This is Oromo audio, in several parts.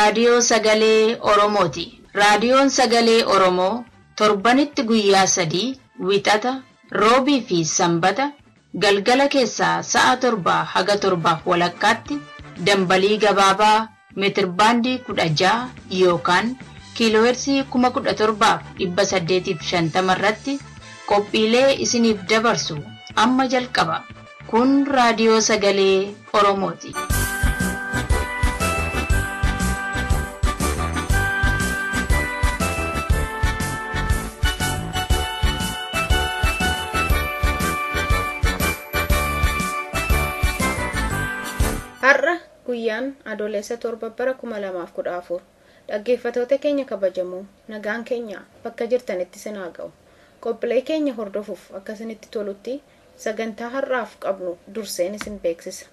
Raadiyoo Sagalee Oromooti. Raadiyoon Sagalee Oromoo torbanitti guyyaa 3 Wixata, Roobii fi Sanbata galgala keessaa sa'a 7 haga 7:30tti dambalii gabaabaa meetirbaandii 16 yookaan kiiloohertzii 17,850 irratti qophiilee isiniif dabarsu amma jalqaba. Kun Raadiyoo Sagalee Oromooti. Har'a guyyaan Adoolessa 7 bara 2014 dhaggeeffattoota keenya kabajamoo nagaan keenya bakka jirtanitti isin haa ga'u. Qophiilee keenya hordofuuf akka isinitti tolutti sagantaa har'aaf qabnu durseen isin beeksisa.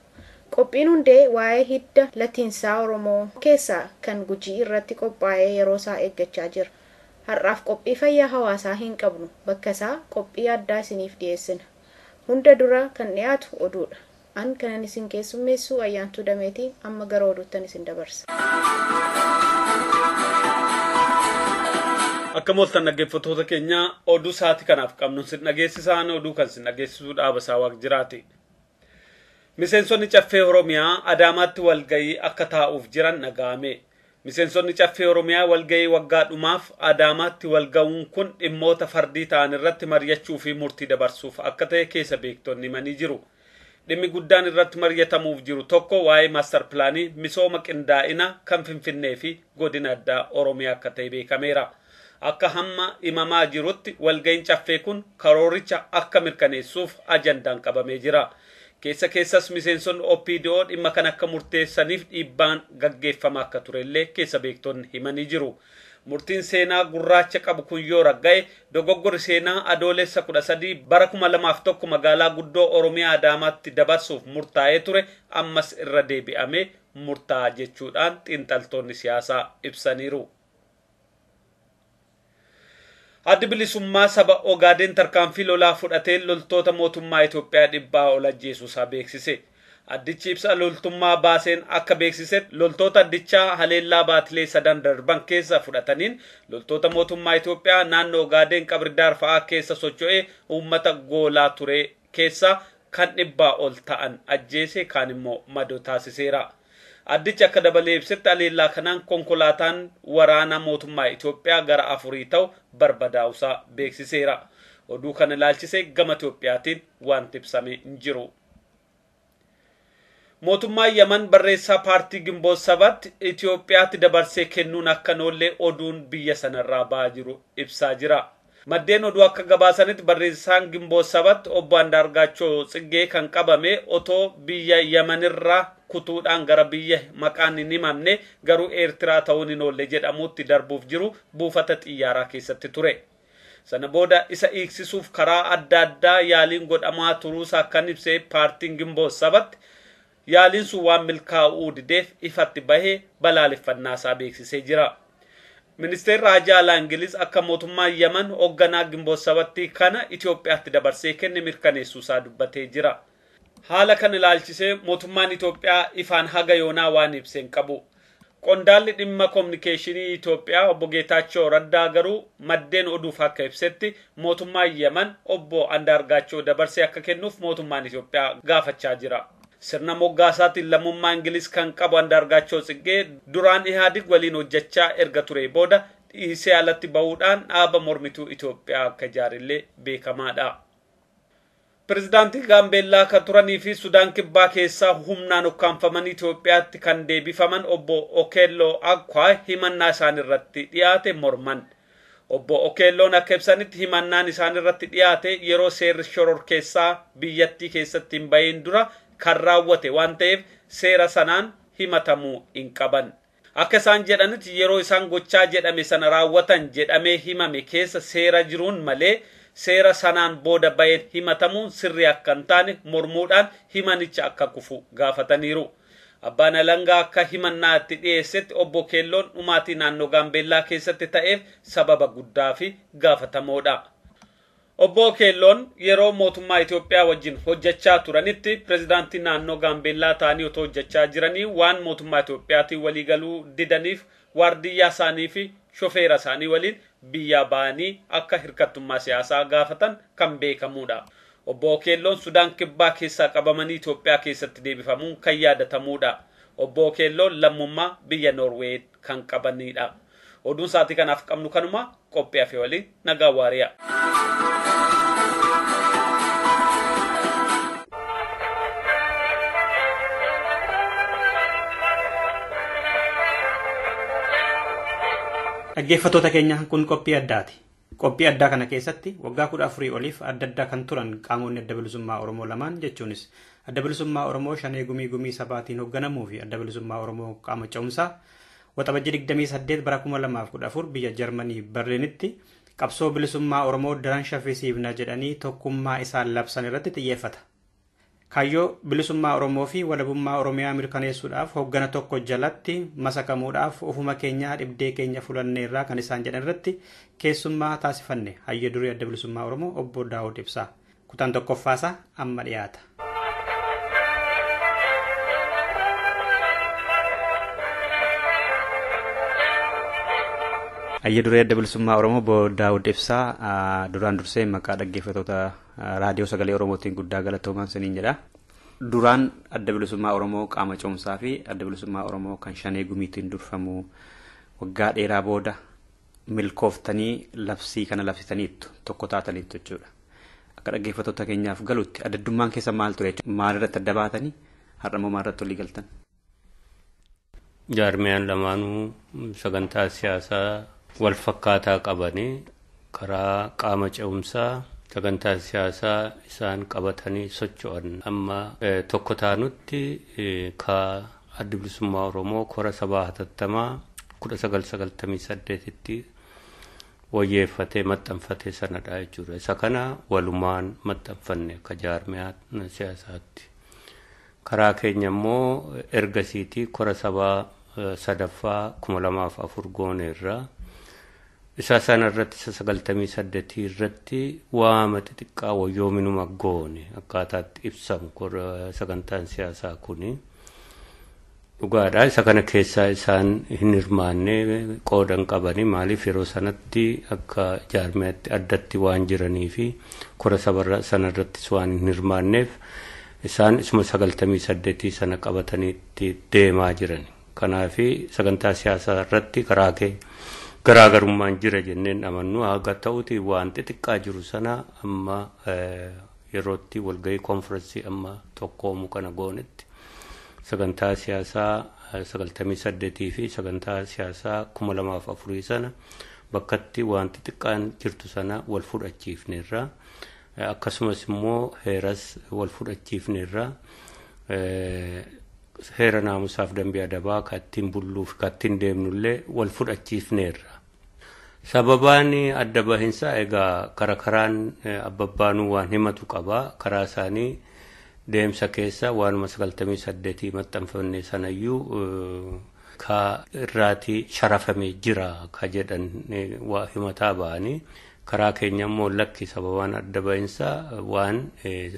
Qophiin hundee waa'ee hidda latiinsaa Oromoo keessaa kan Gujii irratti qophaa'ee yeroo isaa eeggachaa jira. Har'aaf qophii fayyaa hawaasaa hin qabnu, bakka isaa qophii addaa isiniif dhiyeessina. Hunda dura kan dhiyaatu oduudha. An kanan isin keessummeessu Ayyaantuu Dameetii, amma gara oduuttan isin dabarsa. Akka mooltan dhaggeeffattoota keenya, oduu sa'aatii kanaaf qabnu sin dhageessisaan oduu kan sin dhageessisuu Dhaabasaa Waaqjiraati. Miseensonni Caffee Oromiyaa Adaamaatti walgahii akka taa'uuf jiran dhaga'ame. Miseensonni Caffee Oromiyaa walgahii waggaa dhumaaf Adaamaatti walgahuun kun dhimmoota fardii ta'an irratti mari'achuu fi murtii dabarsuuf akka ta'e keessa beektonni himanii jiru. Dhimmi guddaan irratti mari'atamuuf jiru tokko waa'ee maastar pilaanii misooma qindaa'ina kan Finfinnee fi godina addaa Oromiyaa akka ta'e beekameera. Akka hamma himamaa jirutti walga'iin caffee kun karooricha akka mirkaneessuuf ajandaan qabamee jira. Keessa keessas miseensonni OPDO dhimma kan akka murteessaniif dhiibbaan gaggeeffama akka turellee keessa beektonni himanii jiru. Murtiin seenaa gurraacha qabu kun yoo ragga'e dogoggorri seenaa Adoolessa 13 bara 2001 magaalaa guddoo Oromiyaa Adaamaatti dabarsuuf murtaa'ee ture ammas irra deebi'amee murtaa'a jechuudhaan xiinxaltoonni siyaasaa ibsaniiru. Addi bilisummaa saba Ogaadeen tarkaanfii lolaa fudhatee loltoota mootummaa Itoophiyaa 100 ol ajjeesuusaa beeksise. Addichi ibsa loltummaa baaseen akka beeksisetti loltoota addichaa haleellaa baatilee sadan darban keessa fudhataniin loltoota mootummaa Itoophiyaa naannoo Ogaadeen Qabridaar fa'aa keessa socho'ee uummata goolaa ture keessa kan 100 ol ta'an ajjeese, kaan immoo madoo taasiseera. Addichi akka dabalee ibsetti haleellaa kanaan konkolaataan waraana mootummaa Itoophiyaa gara 4 ta'u barbadaa'uusaa beeksiseera. Oduu kana ilaalchisee gama Itoophiyaatiin wanti ibsame hin jiru. Mootummaan Yaman barreessaa paartii Gimboot Sabaatti Itoophiyaatti dabarsee kennuun akka noollee oduun biyya sanarraa ba'aa jiru ibsaa jira. Maddeen oduu akka gabaasanitti barreessaan Gimboot Sabaatti obbo Andaargaachoo Tsiggee kan qabame otoo biyya Yamanirraa kutuudhaan gara biyya maqaan hin himamne garuu Eertiraa ta'uun hin oolle jedhamutti darbuuf jiru buufata xiyyaaraa keessatti ture. Sana booda isa hiiksisuuf karaa adda addaa yaaliin godhamaa turuusaa kan ibse paartiin Gimboot Sabaatti yaaliin sun waan milkaa'uu dideef ifatti bahee balaaleffannaa isaa beeksisee jira. Ministeerri Haajaa Alaa Ingiliz akka mootummaan Yaman hoogganaa Gimboot Sabaatti kana Itoophiyaatti dabarsee kenne mirkaneessuusaa dubbatee jira. Haala kana ilaalchisee mootummaan Itoophiyaa ifaan haga yoonaa waan ibse hin qabu. Qondaalli dhimma koominikeeshinii Itoophiyaa obbo Geetaachoo Raddaa garuu maddeen oduuf akka ibsetti mootummaan Yaman obbo Andaargaachoo dabarsee akka kennuuf mootummaan Itoophiyaa gaafachaa jira. Sirna moggaasaatiin lammummaa Ingiliz kan qabu Andaargaachoo Tsiggee duraan Ihaadig waliin hojjechaa erga ture booda dhiisee alatti bahuudhaan dhaaba mormituu Itoophiyaa akka ijaarillee beekamaadha. Pirezidaantii Gaambeellaa kan turanii fi Sudaan Kibbaa keessaa humnaan ukkaanfamanii Itoophiyaatti kan deebifaman obbo Okeelloo Akkwaa himannaa isaan irratti dhiyaate morman. Obbo Okeelloon akka ibsanitti himannaan isaan irratti dhiyaate yeroo seerri shororkeessaa biyyattii keessatti hin bahin dura kan raawwate waan ta'eef seera sanaan himatamuu hin qaban. Akka isaan jedhanitti yeroo isaan gochaa jedhame sana raawwatan jedhamee himame keessa seera jiruun malee seera sanaan booda baheen himatamuun sirrii akka hin taane mormuudhaan himanicha akka kufu gaafataniiru. Abbaan Alangaa akka himannaatti dhiyeessetti obbo Keelloon dhumaatii naannoo Gaambeellaa keessatti ta'eef sababa guddaa fi gaafatamoodha. Obbo Okeelloon yeroo mootummaa Itoophiyaa wajjin hojjechaa turanitti pirezidaantii naannoo Gaambeellaa ta'anii otoo hojjechaa jiranii waan mootummaa Itoophiyaatiin waliigaluu didaniif waardiyyaa isaanii fi shofeera isaanii waliin biyyaa ba'anii akka hirkattummaa siyaasaa gaafatan kan beekamudha. Obbo Okeelloon Sudaan Kibbaa keessaa qabamanii Itoophiyaa keessatti deebifamuun kan yaadatamudha. Obbo Okeelloon lammummaa biyya Noorweey kan qabanidha. Oduun sa'aatii kanaaf qabnu kanuma qophii hafe waliin nagaa waariyaa. Dhaggeeffattoota keenya kun qophii addaati. Qophii addaa kana keessatti waggaa 14 oliif adda addaa kan turan qaamonni adda bilisummaa Oromoo lamaan jechuunis adda bilisummaa Oromoo shanee gumii gumii sabaatiin hoogganamuu fi adda bilisummaa Oromoo qaama ce'umsaa Waxabajjii 28 bara 2014 biyya Jarmanii Berliinitti qabsoo bilisummaa Oromoo daran shaffisiifna jedhanii tokkummaa isaan labsan irratti xiyyeeffata. Kaayyoo bilisummaa Oromoo fi walabummaa Oromiyaa mirkaneessuudhaaf hooggana tokko jalatti masakamuudhaaf ofuma keenyaa dhibdee keenya fulanneerraa kan isaan jedhan irratti keessummaa taasifanne hayya durii adda bilisummaa Oromoo obbo Daawud Ibsaa. Kutaan tokkoffaasaa amma dhiyaata. Hayya duree adda bilisummaa Oromoo obbo Daawud Ibsaa duraan dursee maqaa dhaggeeffattoota raadiyoo sagalee Oromootiin guddaa galatoomaa isiniin jedha. Duraan adda bilisummaa Oromoo qaama ce'umsaa fi adda bilisummaa Oromoo kan shanee gumiitiin durfamu waggaa dheeraa booda milkooftanii labsii kana labsitaniittu tokko taataniittu jechuudha. Akka dhaggeeffattoota keenyaaf galutti addaddummaan keessa maal ture? Maalirratti adda baatanii? Har'a immoo maalirratti walii galtan? Jaarmiyaan lamaanuu sagantaa siyaasaa wal fakkaataa qabanii karaa qaama ce'umsaa sagantaa siyaasaa isaan qabatanii socho'an amma tokko taanutti ka adda bilisummaa Oromoo kora sabaa hatattamaa 1998tti wayyeeffatee maxxanfatee sanadha jechuudha. Isa kana walumaan maxxanfanne akka jaarmiyaa siyaasaatti. Karaa keenya immoo ergasiitii kora sabaa sadaffaa 2004 gooneerra. Isa sana irratti isa 98 irratti waama xixiqqaa wayyoominuma goone akkaataatti ibsamu sagantaan siyaasaa kuni. Dhugaadha. Isa kana keessaa isaan hin hirmaanne qoodan qabanii maaliif yeroo sanatti akka jaarmiyaatti addatti waan jiranii fi kora saba sana irrattis waan hin hirmaanneef isaan isuma 98 sana qabataniitti deemaa jiran. Kanaafi sagantaa siyaasaa irratti karaa kee garaagarummaan jira jenneen amannu haga ta'uti waan xixiqqaa jiru sana amma yerootti walgahii koonfirensii amma tokkoomu kana goonetti sagantaa siyaasaa 98 fi sagantaa siyaasaa 2004 sana bakkatti waan xixiqqaan jirtu sana wal fudhachiifneerra. Akkasumas immoo heeras wal fudhachiifneerra. Heera naamusaaf dambii adabaa kan ittiin bulluuf kan ittiin deemnullee wal fudhachiifneerra. Sababaan adda bahinsaa egaa kara karaan abbabbaanuu waan himatu qaba. Karaa isaanii deemsa keessa waanuma 98 maxxanfanne sanayyuu ka irraatii sharafamee jira ka jedhan waa himataa ba'anii. Karaa keenya immoo lakki sababaan adda bahinsaa waan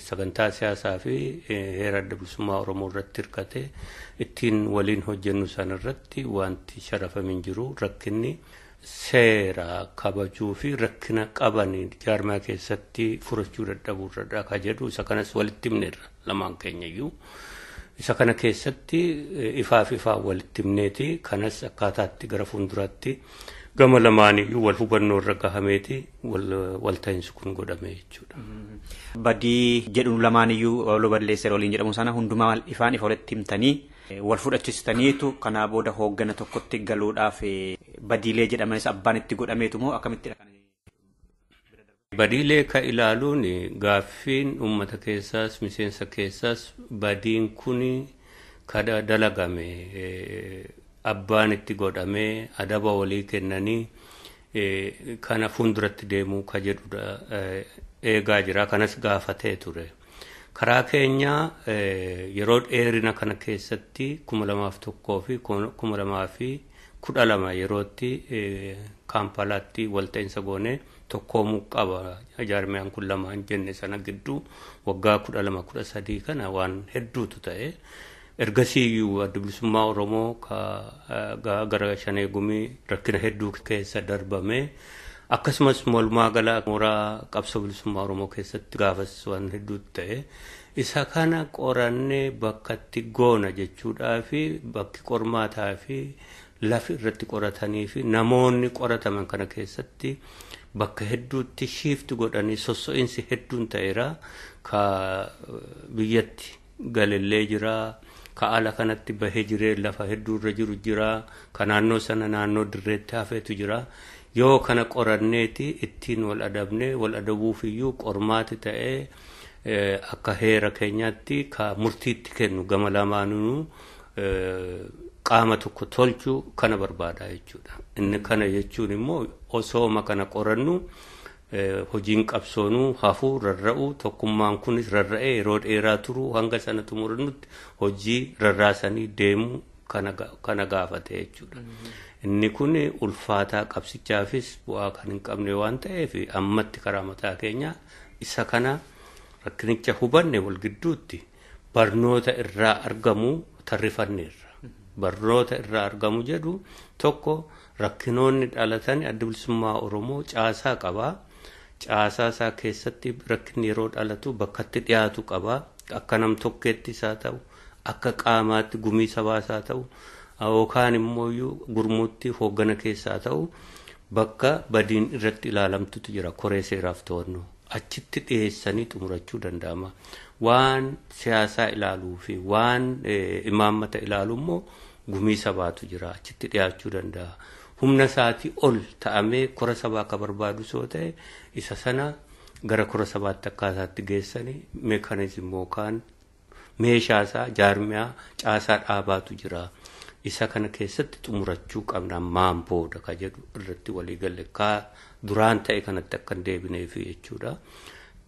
sagantaa siyaasaa fi heera adda bilisummaa Oromoo irratti hirkate ittiin waliin hojjennu sana irratti wanti sharafame hin jiru. Rakkinni seera kabajuu fi rakkina qaban jaarmaa keessatti furachuu dadhabuu irra ka jedhu isa kanas walitti himneerra lamaan keenyayyuu. Isa kana keessatti ifaaf ifaa walitti himneeti kanas akkaataatti gara fuulduraatti gama lamaaniyyuu wal hubannoo irra gahameeti walta'iinsi kun godhame jechuudha. Badii jedhu lamaaniyyuu wal balleesseera waliin jedhamu sana hundumaa ifaan ifa walitti himtanii wal fudhachiistaniitu kanaa booda hooggana tokkotti galuudhaaf badiilee jedhamanis abbaan itti godhameetu moo akkamittidha? Badiilee ka ilaaluun gaaffiin uummata keessaas miseensa keessaas badiin kun ka dalagame abbaan itti godhamee adaba walii kennanii kana fuulduratti deemuu ka jedhudha eegaa jira. Kanas gaafatee ture. Karaa keenya yeroo dheerina kana keessatti 2001 fi 12 yerootti Kaampaalaatti walta'iinsa goonee tokkoomuu qaba jaarmiyaan kun lamaan jenne sana gidduu waggaa 12 13 kana waan hedduutu ta'e. Ergasiiyyuu adda bilisummaa Oromoo gara Shanee Gumii rakkina hedduu keessa darbame akkasumas walumaa gala mooraa qabsoo bilisummaa Oromoo keessatti gaafas waan hedduutu ta'e. Isa kana qorannee bakkatti goona jechuudhaa fi bakki qormaataa fi lafi irratti qoratanii fi namoonni qorataman kana keessatti bakka hedduutti shiifti godhanii sosso'iinsi hedduun ta'eera. Ka biyyatti galellee jira, ka ala kanatti bahee jiree lafa hedduurra jiru jira, ka naannoo sana naannoo dirreetti hafeetu jira. Yoo kana qoranneeti ittiin wal adabne wal adabuufiyyuu qormaati ta'ee akka heera keenyaatti ka murtiitti kennu gama lamaanuu qaama tokko tolchuu kana barbaada jechuudha. Inni kana jechuun immoo osooma kana qorannu hojiin qabsoonuu hafuu rarra'uu tokkummaan kunis rarra'ee yeroo dheeraa turuu hanga sana xumurannutti hojii rarraasanii deemuu kana gaafate jechuudha. Inni kun ulfaataa qabsichaafis bu'aa kan hin qabne waan ta'eef ammatti karaa mataa keenyaa isa kana rakkinicha hubanne wal gidduutti barnoota irraa argamu tarrifanneerra. Barnoota irraa argamu jedhu tokko rakkinoonni dhalatan adda bilisummaa Oromoo caasaa qabaa. Caasaa isaa keessatti rakkinni yeroo dhalatu bakkatti dhiyaatu qabaa. Akka nam tokkeetti isaa ta'u, akka qaamaatti gumii sabaa isaa ta'u, yookaan immoo gurmuutti hooggana keessaa ta'u bakka badiin irratti ilaalamtutu jira koree seeraaf to'annoo. Achitti dhiyeessanii xumurachuu danda'ama. Waan siyaasaa ilaaluu fi waan imaammata ilaalu immoo gumii sabaatu jira. Achitti dhiyaachuu danda'a. Humna isaatii ol ta'amee kora sabaa akka barbaadu soo ta'e isa sana gara kora sabaatti akkaataatti geessanii meekaanizimii yookaan meeshaa isaa jaarmiyaa caasaa dhaabaatu jira. Isa kana keessatti xumurachuu qabna maan booda ka jedhu irratti walii galle ka duraan ta'e kanatti akka hin deebineef jechuudha.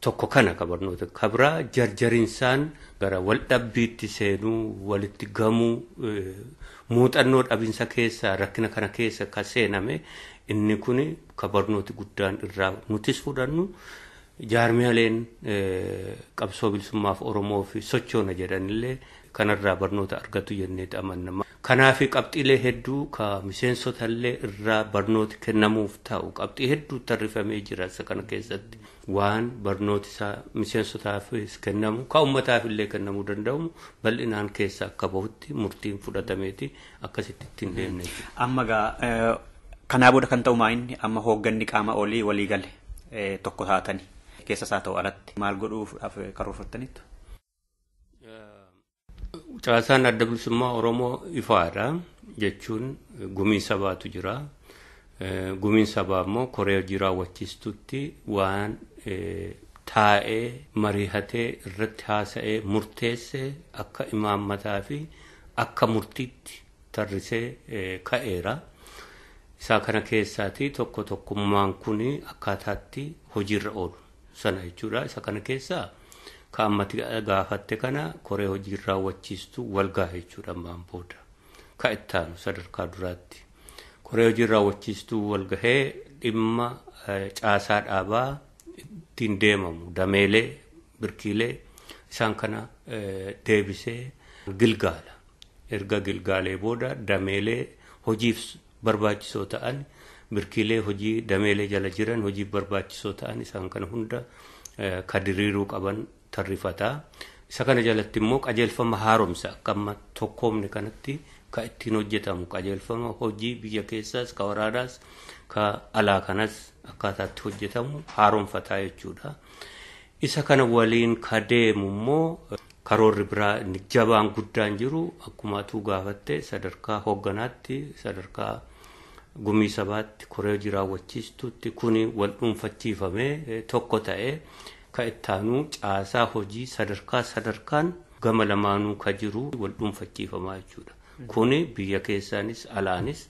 Tokko kana ka barnoota ka biraa jarjarinsaan gara wal dhabbiitti seenuu walitti gamuu muuxannoo dhabinsa keessa rakkina kana keessa ka seename inni kun ka barnooti guddaan irraa nutis fudhannu jaarmiyaaleen qabsoo bilisummaaf Oromoo fi sochoona jedhanillee kanarraa barnoota argatu jennee amanna. Kanaaf qabxiilee hedduu ka miseensotallee irraa barnooti kennamuuf ta'u qabxii hedduu tarrifamee jira isa kana keessatti waan barnooti isaa miseensotaafis kennamu ka uummataaf illee kennamuu danda'u bal'inaan keessa akka bahutti murtiin fudhatameeti akkasitti ittiin deemne. Amma gaa kanaa booda kan ta'u maa'inni amma hoogganni qaama olii walii gale tokko taatanii keessa isaa ta'u alatti maal godhuuf karoorfattaniittu? Caasaan adda bilisummaa Oromoo ifaadha jechuun gumii sabaatu jira. Gumiin sabaa immoo koree hojii raawwachiistutti waan taa'ee mariihatee irratti haasa'ee murteessee akka imaammataa fi akka murtiitti tarrisee ka'eera. Isaa kana keessaatii tokko tokkummaan kun akkaataatti hojiirra oolu sana jechuudha. Isa kana keessaa ka ammatti gaafatte kana koree hojii raawwachiistu wal gaha jechuudha ammaan booda. Ka ittaanu sadarkaa duraatti. Koree hojii raawwachiistuu wal gahee dhimma caasaa dhaabaa ittiin deemamu dameelee birkiilee isaan kana deebisee gilgaala. Erga gilgaalee booda dameelee hojiif barbaachisoo ta'an birkiilee hojii dameelee jala jiran hojiif barbaachisoo ta'an isaan kana hunda ka diriiruu qaban tarrifataa. Isa kana jalatti immoo qajeelfama haaromsa akka amma tokkoomne kanatti ka ittiin hojjetamu qajeelfama hojii biyya keessaas ka waraanaas ka alaa kanas akkaataatti hojjetamu haaromfataa jechuudha. Isa kana waliin ka deemu immoo karoorri biraa inni jabaan guddaan jiru akkuma atuu gaafatte sadarkaa hoogganaatti sadarkaa gumii sabaatti koree hojii raawwachiistutti kuni wal dhuunfachiifamee tokko ta'ee ka ittaanuu caasaa hojii sadarkaa sadarkaan gama lamaanuu ka jiru wal dhuunfachiifamaa jechuudha. Kuni biyya keessaanis alaanis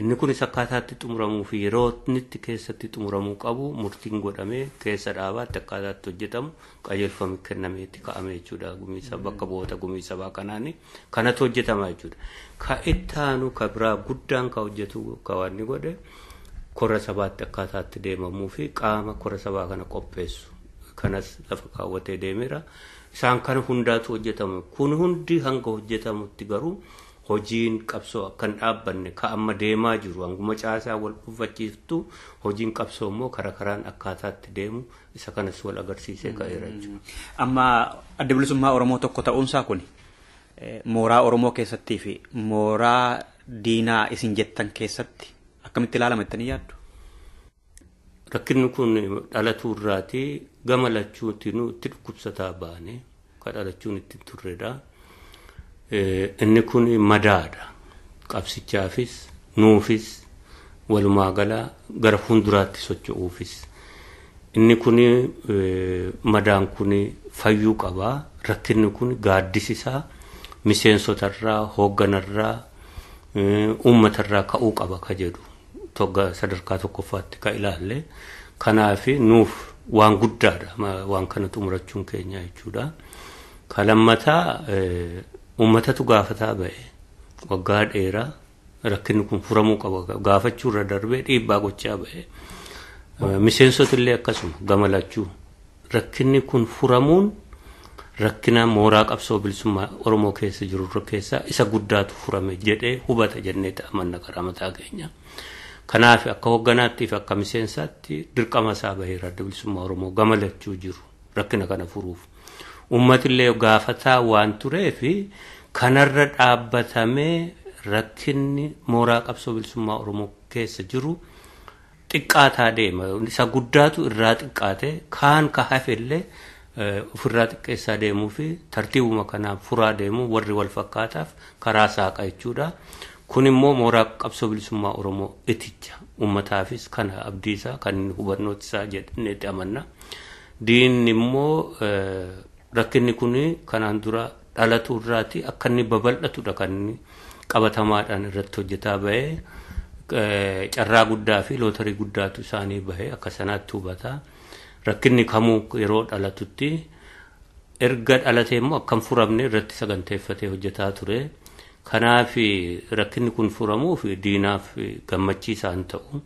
Inni kunis akkaataatti xumuramuu fi yeroo inni keessatti xumuramuu qabu murtiin godhamee keessa dhaabaatti akkaataatti hojjetamu qajeelfamni kennameetti kaa'ame jechuudha. Gumii bakka bu'oota gumii sabaa kanaani kanatu hojjetama jechuudha. Ka itti aanu ka biraa guddaan ka hojjetu ka waan inni godhe kora sabaatti akkaataatti deemamuu fi qaama kora sabaa kana qopheessu kanas lafa kaawwatee deemeera. Isaan kana hundaatu hojjetama. Kun hundi hanga hojjetamutti garuu hojiin qabsoo akka hin dhaabbanne ka amma deemaa jiru hanguma caasaa wal dhuunfachiiftu hojiin qabsoo immoo karaa karaan akkaataatti deemu isa kanas wal agarsiisee ka'eera jechuudha. Amma adda bilisummaa Oromoo tokko ta'uunsaa kun mooraa Oromoo keessattii fi mooraa diinaa isin jettan keessatti akkamitti ilaalama jettanii yaaddu? Rakkinni kun dhalatuu irraatii gama lachuutinuu itti dhukkubsataa baane ka dhalachuun itti turredha. Inni kun madaadha. Qabsichaafis nuufis walumaa gala gara fuulduraatti socho'uufis. Inni kun madaan kun fayyuu qabaa. Rakkinni kun gaaddisisaa miseensotarraa, hoogganarraa, uummatarraa ka'uu qaba ka jedhu sadarkaa tokkoffaatti ka ilaalle. Kanaaf nuuf waan guddaadha waan kana xumurachuun keenya jechuudha. Ka lammataa uummatatu gaafataa ba'e waggaa dheeraa rakkinni kun furamuu qaba gaafachuu irra darbee dhiibbaa gochaa ba'e. Miseensota illee akkasuma gama lachuu rakkinni kun furamuun rakkina mooraa qabsoo bilisummaa Oromoo keessa jiru keessaa isa guddaatu furame jedhee hubata jennee amanna karaa mataa keenya. Kanaaf akka hoogganaattii fi akka miseensaatti dirqama isaa baheera adda bilisummaa Oromoo gama lachuu jiru rakkina kana furuuf. Uummatillee gaafataa waan tureef kanarra dhaabbatamee rakkinni mooraa qabsoo bilisummaa Oromoo keessa jiru xiqqaataa deema. Isa guddaatu irraa xiqqaate kaan ka hafellee ofirraa xiqqeessaa deemuu fi tartiibuma kanaan furaa deemuu warri wal fakkaataaf karaa saaqa jechuudha. Kun immoo mooraa qabsoo bilisummaa Oromoo iticha uummataafis kana abdiisaa kan inni hubannootti isaa jedhneetti amanna. Diinni immoo rakkinni kun kanaan dura dhalatu irraati akka inni babal'atudha kan inni qabatamaadhaan irratti hojjetaa bahee carraa guddaa fi lootarii guddaatu isaanii bahee akka sanaatti hubata. Rakkinni kamuu yeroo dhalatutti erga dhalatee immoo akkam furamne irratti saganteeffatee hojjetaa ture. Kanaaf rakkinni kun furamuuf diinaaf gammachiisaa hin ta'u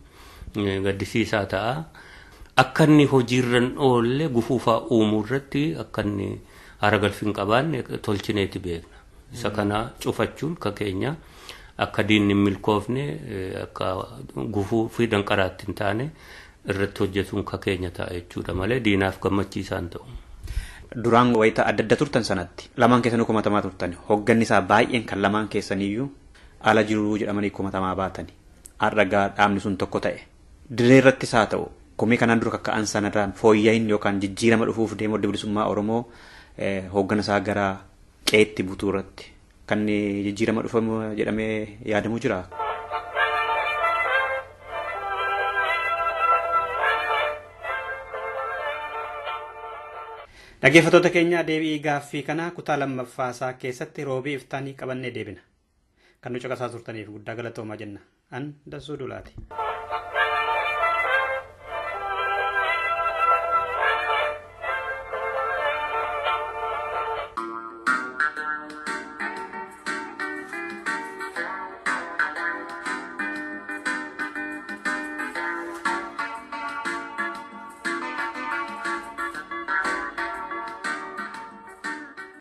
gaddisiisaa ta'a. Akka inni hojiirra hin oolle gufuufaa uumuu irratti akka inni haara galfii hin qabaanne tolchineeti beekna. Isa kana cufachuun ka keenya akka diinni hin milkoofne akka gufuu fi danqaraatti hin taane irratti hojjetuun ka keenya ta'a jechuudha malee diinaaf gammachiisaa hin ta'u. Duraan wayita adda adda turtan sanatti lamaan keessanuu komatamaa turtan hoogganni isaa baay'een kan lamaan keessaniyyuu ala jiruu jedhamanii komatamaa baatani. Har'a gaa dhaabni sun tokko ta'e. Dirree irrattis haa ta'u komii kanaan dura kakka'an sanarraan fooyya'in yookaan jijjiirama dhufuuf deemu adda bilisummaa Oromoo hooggana isaa gara qeetti butuu irratti kan jijjiirama dhufamu jedhamee yaadamu jira. Dhaggeeffattoota keenya deebii gaaffii kana kutaa lammaffaa isaa keessatti roobii iftaanii qabannee deebina. Kan nu caqasaa turtaniif guddaa galatoomaa jenna. An Dassuu Dulaati.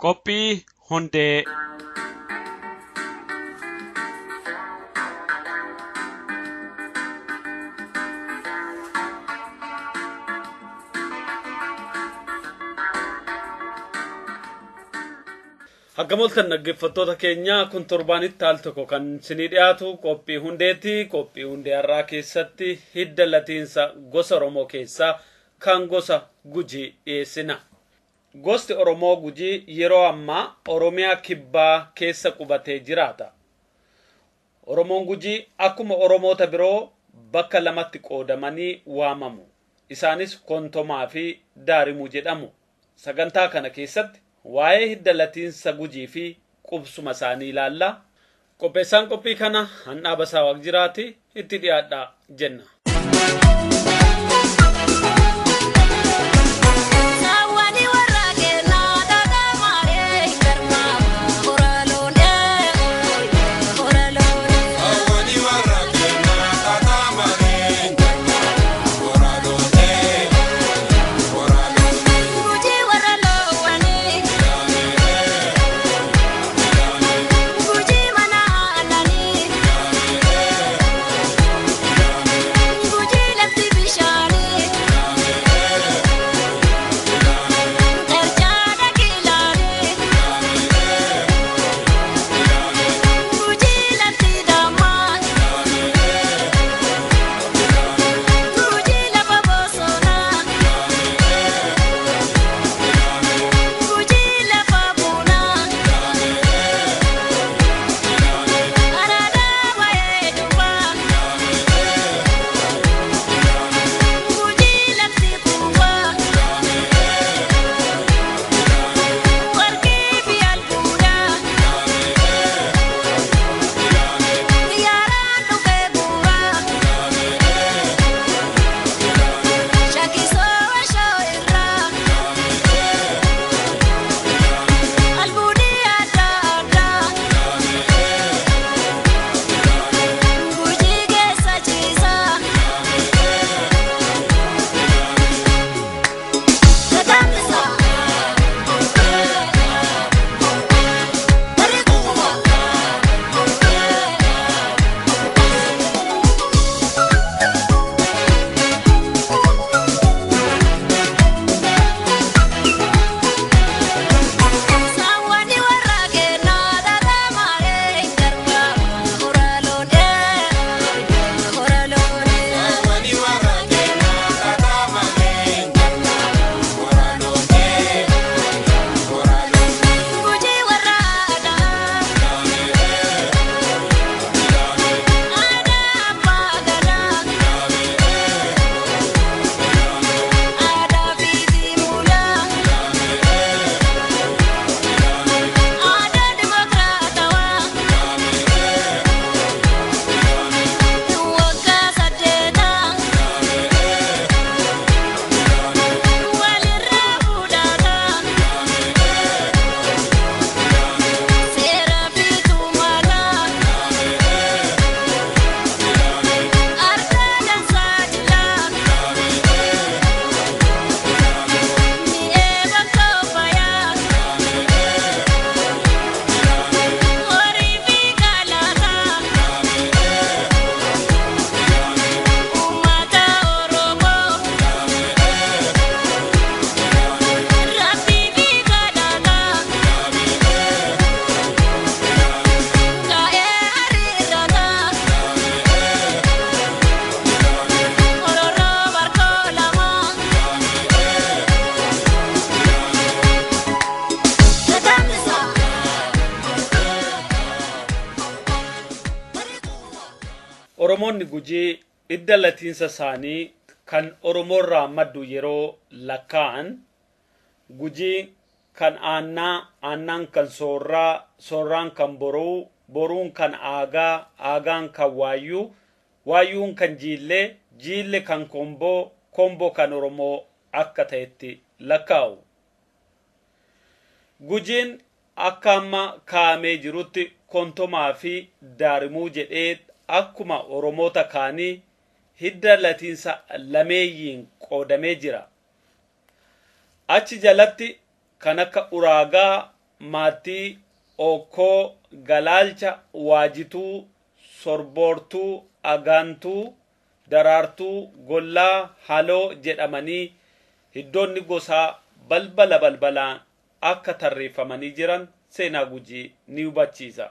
Qophii hundee. Akkam oltan dhaggeeffattoota keenya kun torbaanitti al tokko kan isinii dhiyaatu qophii hundeeti. Qophii hundee har'aa keessatti hidda latiinsa gosa Oromoo keessaa kan gosa Gujii dhiyeessina. Gosti Oromoo Gujii yeroo ammaa Oromiyaa kibbaa keessa qubatee jiraata. Oromoon Gujii akkuma Oromoota biroo bakka lamatti qoodamanii waamamu. Isaanis Kontomaa fi Daarimuu jedhamu. Sagantaa kana keessatti waa'ee hidda latiinsa Gujii fi qubsuma isaanii ilaalla. Qopheessaan qophii kana Handhaabasaa Waaqjiraati itti dhiyaadhaa jenna. Oromoonni Gujii idda latiinsa isaanii kan Oromoorraa maddu yeroo lakkaa'an Gujii kan aannaa, aannaan kan soorraa, soorraan kan boruu, boruun kan aagaa, aagaan kan waayyuu, waayyuun kan jiillee, jiille kan komboo, komboo kan Oromoo akka ta'etti lakkaa'u. Gujiin akka amma kaa'amee jirutti kontomaa fi daarimuu jedhee akkuma Oromoota kaanii hidda latiinsa lameeyyiin qoodamee jira. Achi jalatti kan akka Uraagaa, Maattii, Okkoo, Galaalcha, Waajituu, Sorboortuu, Agaantuu, Daraartuu, Gollaa, Haloo jedhamanii hiddoonni gosaa balbala balbalaan akka tarreeffamanii jiran seenaa Gujii ni hubachiisa.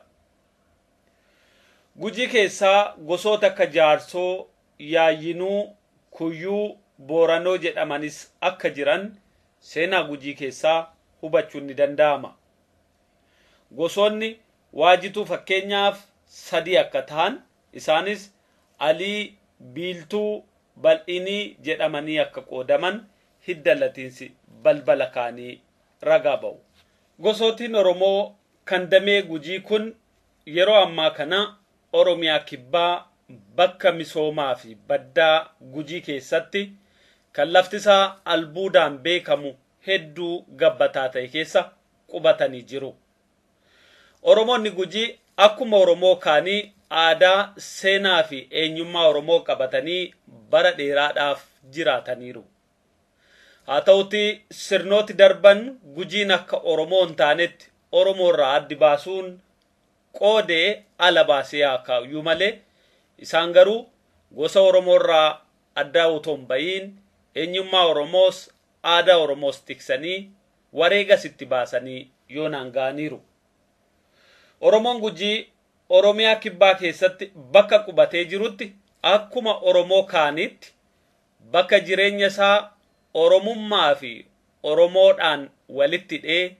Gujii keessaa gosoota akka Jaarsoo, Yaayyinuu, Kuyyuu, Booranoo jedhamanis akka jiran seenaa Gujii keessaa hubachuun ni danda'ama. Gosoonni Waajituu fakkeenyaaf sadii akka ta'an isaanis Alii, Biiltuu, Bal'inii jedhamanii akka qoodaman hidda latiinsi balbala kaanii ragaa ba'u. Gosootiin Oromoo kan damee Gujii kun yeroo ammaa kana Oromiyaa kibbaa bakka misoomaa fi baddaa Gujii keessatti kan laftisaa albuudaan beekamu hedduu gabbataa ta'e keessa qubatanii jiru. Oromoonni Gujii akkuma Oromoo kaanii aadaa, seenaa fi eenyummaa Oromoo qabatanii bara dheeraadhaaf jiraataniiru. Haa ta'uti sirnooti darban Gujiin akka Oromoo hin taanetti Oromoo irraa addi baasuun qoodee ala baasee haa kaa'u malee isaan garuu gosa Oromoo irraa adda otoo hin ba'iin eenyummaa Oromoos aadaa Oromoos tiksanii wareegas itti baasanii yoonaan ga'aniiru. Oromoon Gujii Oromiyaa kibbaa keessatti bakka qubatee jirutti akkuma Oromoo kaanitti bakka jireenya isaa Oromummaa fi Oromoodhaan walitti hidhee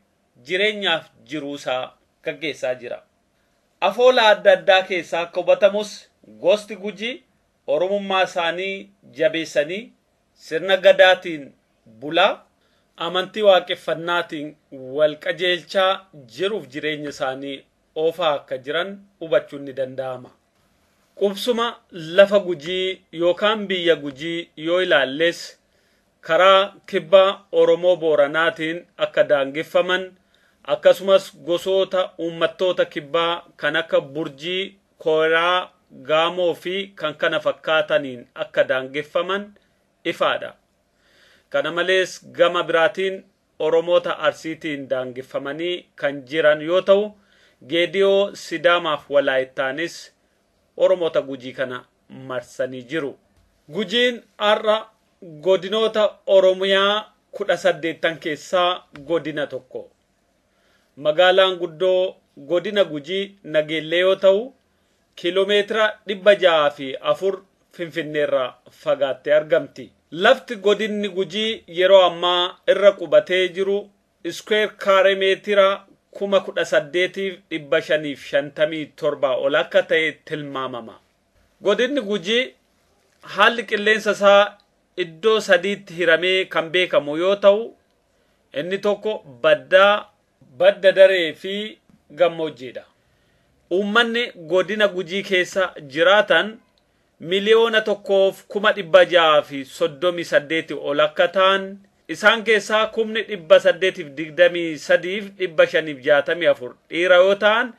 jireenyaaf jiruusaa gaggeessaa jira. Afoola adda addaa keessaa akka hubatamus gosti Gujii Oromummaa isaanii jabeessanii sirna gadaatiin bulaa amantii waaqeffannaatiin wal qajeelchaa jiruuf jireenya isaanii oofaa akka jiran hubachuun ni danda'ama. Qubsuma lafa Gujii yookaan biyya Gujii yoo ilaalles karaa kibba Oromoo Booranaatiin akka daangeffaman akkasumas gosoota uummattoota kibbaa kan akka Burjii, Kooraa, Gaamoo fi kan kana fakkaataniin akka daangeffaman ifaadha. Kana malees gama biraatiin Oromoota Arsiitiin daangeffamanii kan jiran yoo ta'u, Geediyoo, Sidaamaaf Walaayittaanis Oromoota Gujii kana marsanii jiru. Gujiin har'a godinoota Oromiyaa 18 keessaa godina tokko. Magaalaan guddoo godina Gujii Nageellee yoo ta'u, kiiloomeetira 604 Finfinneerraa fagaattee argamti. Lafti godinni Gujii yeroo ammaa irra qubatee jiru iskweer kaaree meetira 18,557 ol akka ta'e tilmaamama. Godinni Gujii haalli qilleensa isaa iddoo sadiitti hiramee kan beekamu yoo ta'u, inni tokko baddaa, badda daree fi gammoojjiidha. Uummanni godina Gujii keessa jiraatan 1,638,000 ol akka ta'an, isaan keessaa 823,564 dhiira yoo ta'an,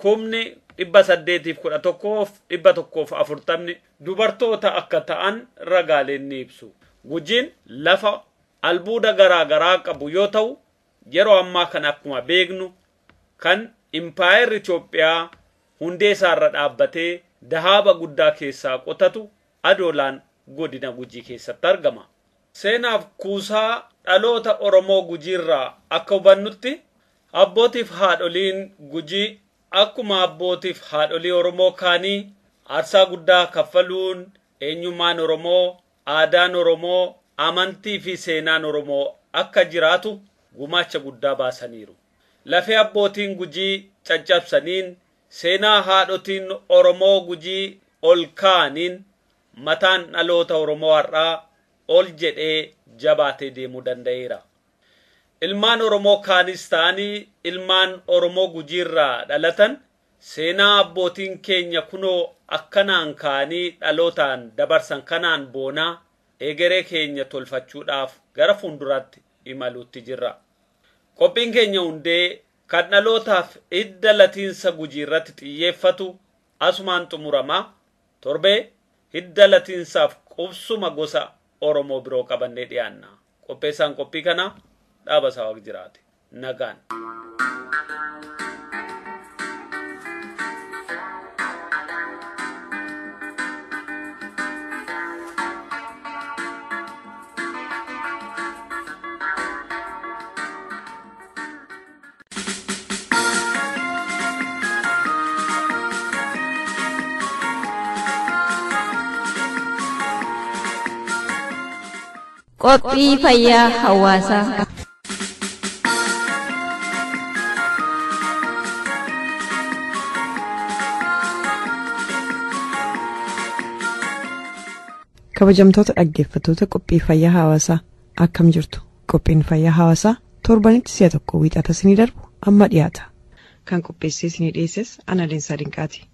811,140 dubartoota akka ta'an ragaaleen ni ibsu. Gujiin lafa albuuda garaa garaa qabu yoo ta'u, yeroo ammaa kana akkuma beeknu kan impaayerri Itoophiyaa hundee isaarra dhaabbatee dahaaba guddaa keessaa qotatu Adoolaan godina Gujii keessatti argama. Seenaaf kuusaa dhaloota Oromoo Gujiirraa akka hubannutti abbootiif haadholiin Gujii akkuma abbootiif haadholii Oromoo kaanii aarsaa guddaa kaffaluun eenyummaan Oromoo, aadaan Oromoo, amantii fi seenaan Oromoo akka jiraatu gumaacha guddaa baasaniiru. Lafee abbootiin Gujii caccabsaniin seenaa haadhotiin Oromoo Gujii ol kaa'aniin mataan dhaloota Oromoo har'aa ol jedhee jabaatee deemuu danda'eera. Ilmaan Oromoo kaanis ta'anii ilmaan Oromoo Gujiirraa dhalatan seenaa abbootiin keenya kunoo akkanaan ka'anii dhalootaan dabarsan kanaan boonaa egeree keenya tolfachuudhaaf gara fuulduraatti imaluutti jirra. Qophiin keenya hundee kan dhalootaaf hidda latiinsa Gujii irratti xiyyeeffatu asumaan xumuramaa. Torbee hidda latiinsaaf qubsuma gosa Oromoo biroo qabannee dhiyaanna. Qopheessaan qophii kanaa Dhaabasaa Waaqjiraati. Nagaan. Qophii fayyaa hawaasaa. Kabajamtoota dhaggeeffattoota qophii fayyaa hawaasaa akkam jirtu? Qophiin fayyaa hawaasaa torbanitti si'a tokko wiixata isinii darbu amma dhiyaata. Kan qopheessee isinii dhiyeesses ana Leensaa Dinqaati.